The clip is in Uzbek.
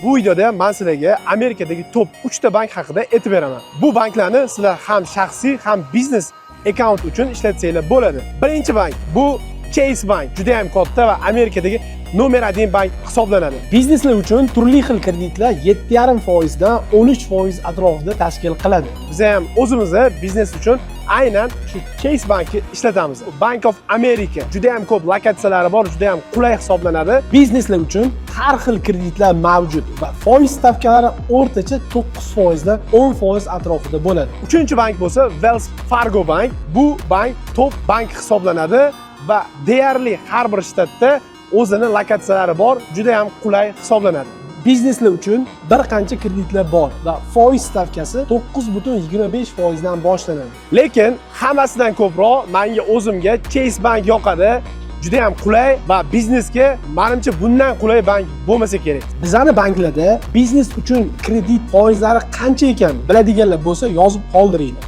Bu videoda ham man sizlarga Amerikadagi top 3 ta bank haqida aytib beraman. Bu banklarni sizlar ham shaxsiy, ham biznes akkaunt uchun ishlatsanglar bo'ladi. Birinchi bank bu Chase Bank. Juda ham katta va Amerikadagi номер 1 bank hisoblanadi. Bizneslar uchun turli xil kreditlar 7,5% dan 13% atrofida tashkil qiladi. Biz ham o'zimizni biznes uchun aynan shu Chase bankni ishlatamiz. Bank of America juda ham ko'p lokatsiyalari bor, juda ham qulay hisoblanadi. Bizneslar uchun har xil kreditlar mavjud va foiz stavkalari o'rtacha 9% dan 10% atrofida bo'ladi. Uchinchi bank bo'lsa Wells Fargo Bank. Bu bank top bank hisoblanadi va deyarli har bir shtatda o'zini lokatsiyalari bor, juda ham qulay hisoblanadi. Bizneslar uchun bir qancha kreditlar bor va foiz stavkasi 9,25% dan boshlanadi. Lekin hammasidan ko'proq menga o'zimga Chase Bank yoqadi. Juda ham qulay va biznesga menimcha bundan qulay bank bo'lmasa kerak. Bizani banklarda biznes uchun kredit foizlari qancha ekan, biladiganlar bo'lsa, yozib qoldiringlar.